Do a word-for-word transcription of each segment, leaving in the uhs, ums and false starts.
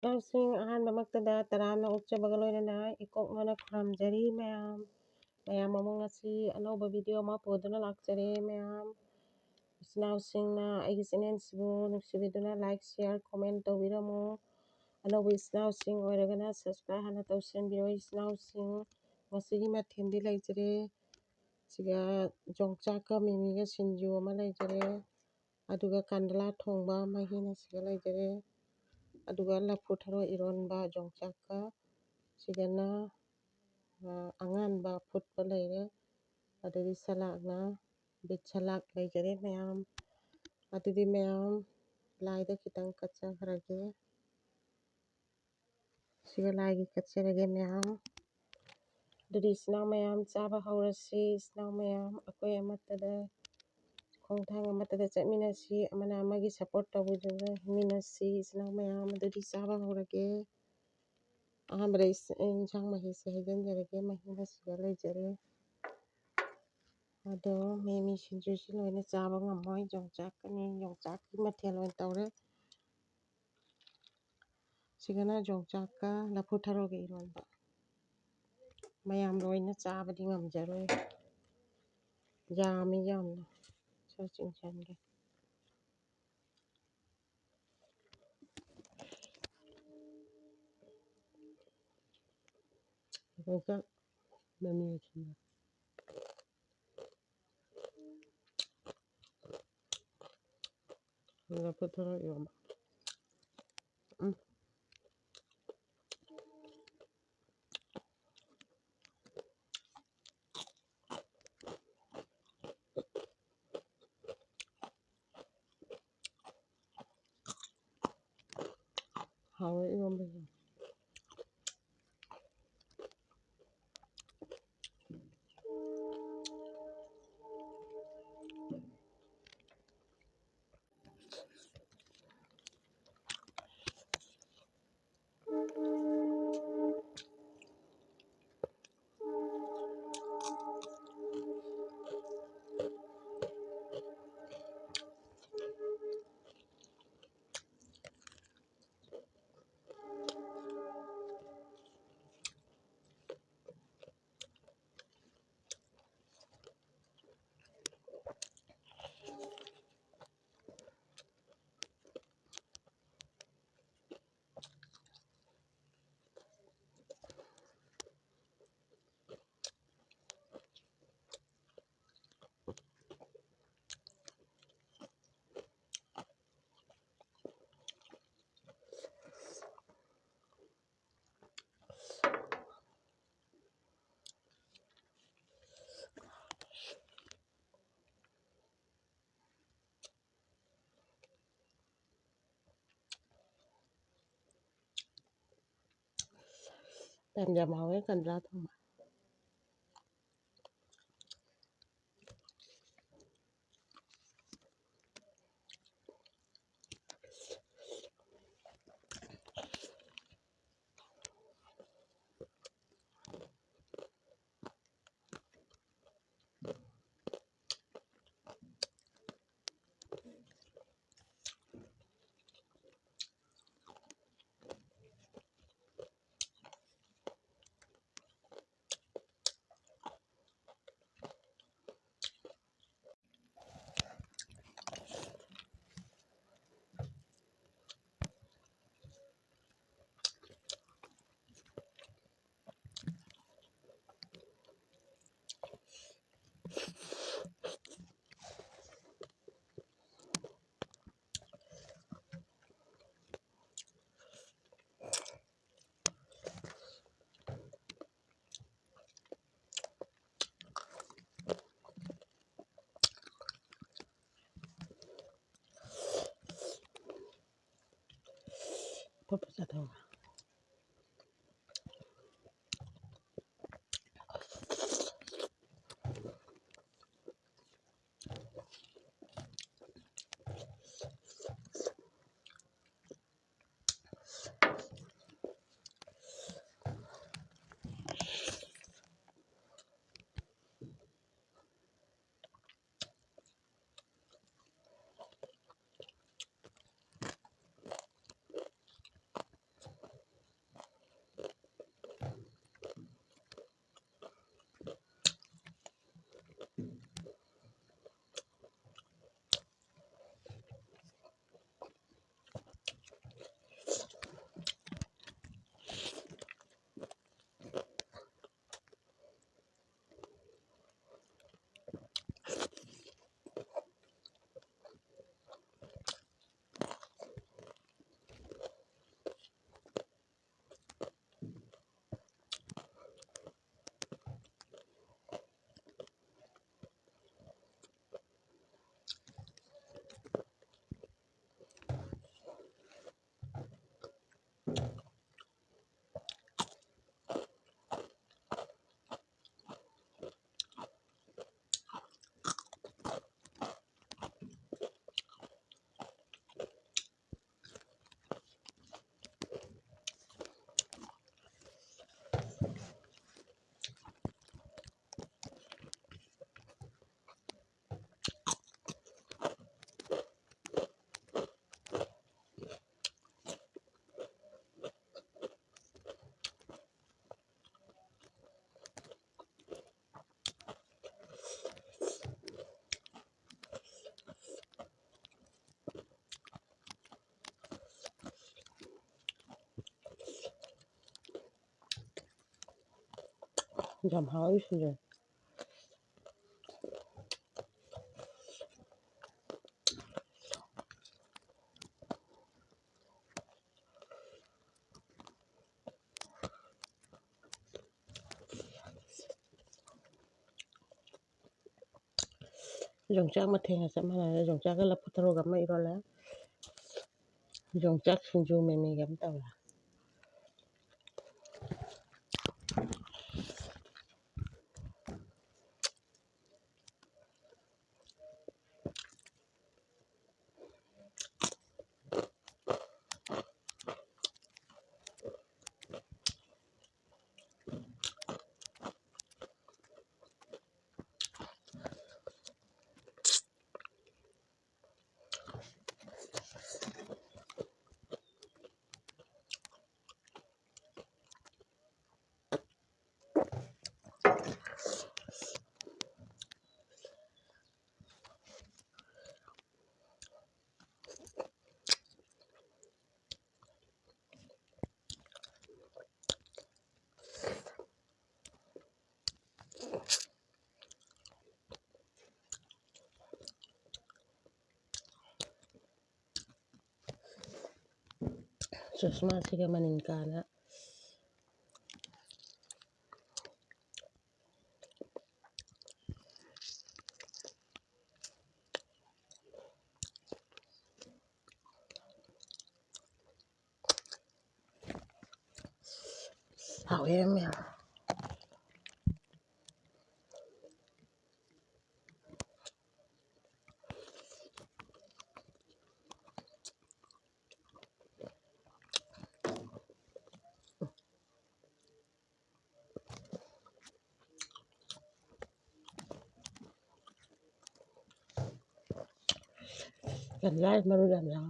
ꯏꯆꯤꯟ ꯏꯅꯥꯎꯁꯤꯡ, ꯑꯍꯥꯟꯕꯃꯛꯇꯗ ꯇꯔꯥꯝꯅ ꯑꯣꯛꯆꯕꯒ ꯂꯣꯏꯅꯅ ꯏꯀꯣꯛ ꯃꯅ ꯈꯨꯔꯨꯝꯖꯔꯤ ꯃꯌꯥꯝ꯫ ꯃꯌꯥꯝ ꯑꯃꯨꯛ ꯉꯁꯤ ꯑꯅꯧꯕ ꯚꯤꯗꯤꯑꯣ ꯑꯃ ꯄꯨꯗꯨꯅ ꯂꯥꯛꯆꯔꯦ ꯃꯌꯥꯝ꯫ ꯏꯆꯤꯟ ꯏꯅꯥꯎꯁꯤꯡꯅ ꯑꯩꯒꯤ ꯆꯦꯅꯦꯜꯁꯤꯕꯨ ꯅꯨꯡꯁꯤꯕꯤꯗꯨꯅ like, share, comment ꯇꯧꯕꯤꯔꯝꯃꯨ꯫ ꯑꯅꯧꯕ ꯏꯆꯤꯟ ꯏꯅꯥꯎꯁꯤꯡ ꯑꯣꯏꯔꯒꯅ subscribe ꯍꯥꯟꯅ ꯇꯧꯁꯤꯟꯕꯤꯔꯣ ꯏꯆꯤꯟ ꯏꯅꯥꯎꯁꯤꯡ꯫ ꯉꯁꯤꯒꯤ ꯃꯊꯦꯜꯗꯤ ꯂꯩꯖꯔꯦ꯫ ꯁꯤꯒ ꯌꯣꯡꯆꯥꯛꯀ ꯃꯤꯃꯤꯒ ꯁꯤꯡꯖꯨ ꯑꯃ ꯂꯩꯖꯔꯦ꯫ ꯑꯗꯨꯒ ꯀꯥꯟꯗꯂꯥ ꯊꯣꯡꯕ ꯃꯍꯤꯅ ꯁꯤꯒ ꯂꯩꯖꯔꯦ꯫ ꯑꯗꯨꯒ ꯂꯐꯨ ꯊꯔꯣ ꯏꯔꯣꯟꯕ ꯌꯣꯡꯆꯥꯛꯀ꯫ ꯁꯤꯗꯅ, ꯑ, ꯑꯉꯥꯟꯕ ꯑꯐꯨꯠꯄ ꯂꯩꯔꯦ꯫ ꯑꯗꯒꯤ ꯁꯂꯥꯗꯅ ꯕꯤꯠ ꯁꯂꯥꯗ ꯂꯩꯖꯔꯦ ꯃꯌꯥꯝ꯫ ꯑꯗꯨꯗꯤ ꯃꯌꯥꯝ ꯂꯥꯏꯗ ꯈꯤꯇꯪ ꯀꯠꯆꯈ꯭ꯔꯒꯦ꯫ ꯁꯤꯒ ꯂꯥꯏꯒꯤ ꯀꯠꯆꯔꯒꯦ ꯃꯌꯥꯝ꯫ ꯑꯗꯨꯗꯤ ꯏꯆꯤꯟ ꯏꯅꯥꯎ ꯃꯌꯥꯝ ꯆꯥꯕ ꯍꯧꯔꯁꯤ꯫ ꯏꯆꯤꯟ ꯏꯅꯥꯎ ꯃꯌꯥꯝ ꯑꯩꯈꯣꯏ ꯑꯃꯠꯇꯗ, ꯈꯣꯡꯊꯥꯡ ꯑꯃꯠꯇꯗ ꯆꯠꯃꯤꯟꯅꯁꯤ꯫ ꯑꯃꯅ ꯑꯃꯒꯤ support ꯇꯧꯕꯤꯗꯨꯅ ꯍꯤꯡꯃꯤꯟꯅꯁꯤ꯫ ꯏꯆꯤꯟ ꯏꯅꯥꯎ ꯃꯌꯥꯝ ꯑꯗꯨꯗꯤ ꯆꯥꯕ ꯍꯧꯔꯒꯦ꯫ ꯑꯍꯥꯟꯕꯗ ꯏꯁ-, ꯏꯟꯁꯥꯡ ꯃꯍꯤꯁꯦ ꯍꯩꯖꯤꯟꯖꯔꯒꯦ꯫ ꯃꯍꯤꯅ ꯁꯤꯗ ꯂꯩꯖꯔꯦ꯫ ꯑꯗꯣ ꯃꯤꯃꯤ ꯁꯤꯡꯖꯨꯁꯤ ꯂꯣꯏꯅ ꯆꯥꯕ ꯉꯝꯃꯣꯏ꯫ ꯌꯣꯡꯆꯥꯛꯀꯅꯤ, ꯌꯣꯡꯆꯥꯛꯀꯤ ꯃꯊꯦꯜ ꯑꯣꯏꯅ ꯇꯧꯔꯦ꯫ ꯁꯤꯒꯅ ꯌꯣꯡꯆꯥꯛꯀ ꯂꯐꯨ ꯊꯔꯣꯒ ꯏꯔꯣꯟꯕ꯫ ꯃꯌꯥꯝ ꯂꯣꯏꯅ ꯆꯥꯕꯗꯤ ꯉꯝꯖꯔꯣꯏ꯫ ꯌꯥꯝꯃꯤ ꯌꯥꯝꯅ꯫ ꯁꯤꯗ ꯆꯤꯡꯁꯟꯒꯦ꯫ ꯌꯣꯡꯆꯥꯛ ꯃꯃꯤ ꯁꯤꯡꯖꯨ꯫ ꯂꯐꯨ ꯊꯔꯣ ꯏꯔꯣꯝꯕ꯫ ꯎꯝ꯫ ꯍꯥꯎꯋꯦ ꯏꯔꯣꯝꯕꯁꯦ꯫ ꯌꯥꯝ ꯌꯥꯝ ꯍꯥꯎꯋꯦ ꯀꯟꯗ꯭ꯔꯥ ꯊꯣꯡꯕ꯫ ꯑꯐꯨꯠꯄ ꯆꯥꯊꯣꯛꯑꯒ꯫ ꯌꯥꯝ ꯍꯥꯎꯋꯤ ꯁꯤꯡꯖꯨ꯫ ꯌꯣꯡꯆꯥꯛ ꯃꯊꯦꯜꯒ ꯆꯞ ꯃꯥꯟꯅꯔꯦ꯫ ꯌꯣꯡꯆꯥꯛꯀ ꯂꯐꯨ ꯊꯔꯣꯒ ꯑꯃ ꯏꯔꯣꯜꯂꯦ꯫ ꯌꯣꯡꯆꯥꯛ ꯁꯤꯡꯖꯨ ꯃꯤꯃꯤꯒ ꯑꯃ ꯇꯧꯔꯦ꯫ ꯆꯁꯃꯥꯁꯤꯒ ꯃꯅꯤꯡ ꯀꯥꯅ ꯍꯥꯎꯋꯦ ꯃꯌꯥꯝ꯫ ꯌꯥꯝ ꯂꯥꯏ ꯃꯔꯨ ꯌꯥꯝ ꯌꯥꯎ꯫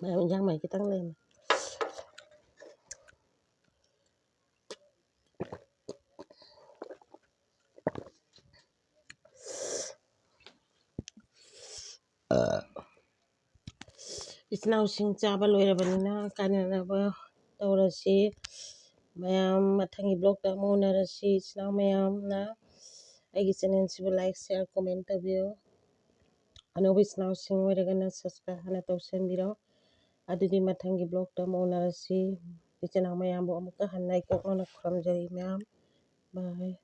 ꯃꯌꯥꯝ ꯏꯟꯖꯥꯡ ꯃꯍꯤ ꯈꯤꯇꯪ ꯂꯩꯔꯝꯃꯦ꯫ ꯏꯆꯤꯟ ꯏꯅꯥꯎꯁꯤꯡ ꯆꯥꯕ ꯂꯣꯏꯔꯕꯅꯤꯅ ꯀꯥꯏꯅꯅꯕ ꯇꯧꯔꯁꯤ꯫ ꯃꯌꯥꯝ ꯃꯊꯪꯒꯤ vlogꯇ ꯑꯃꯨꯛ ꯎꯅꯔꯁꯤ꯫ ꯏꯆꯤꯟ ꯏꯅꯥꯎ ꯃꯌꯥꯝꯅ ꯑꯩꯒꯤ channelꯁꯤꯕꯨ like, share, comment ꯇꯧꯕꯤꯌꯨ꯫ ꯑꯅꯧꯕ ꯏꯆꯤꯟ ꯏꯅꯥꯎꯁꯤꯡ ꯑꯣꯏꯔꯒꯅ subscribe ꯍꯥꯟꯅ ꯇꯧꯁꯟꯕꯤꯔꯣ꯫ ꯑꯗꯨꯗꯤ ꯃꯊꯪꯒꯤ vlogꯇ ꯑꯃꯨꯛ ꯎꯅꯔꯁꯤ꯫ ꯏꯆꯤꯟ ꯏꯅꯥꯎ ꯃꯌꯥꯝꯕꯨ ꯑꯃꯨꯛꯀ ꯍꯟꯅ ꯏꯀꯣꯛꯅꯅ ꯈꯨꯔꯨꯝꯖꯔꯤ ꯃꯌꯥꯝ꯫ Bye꯫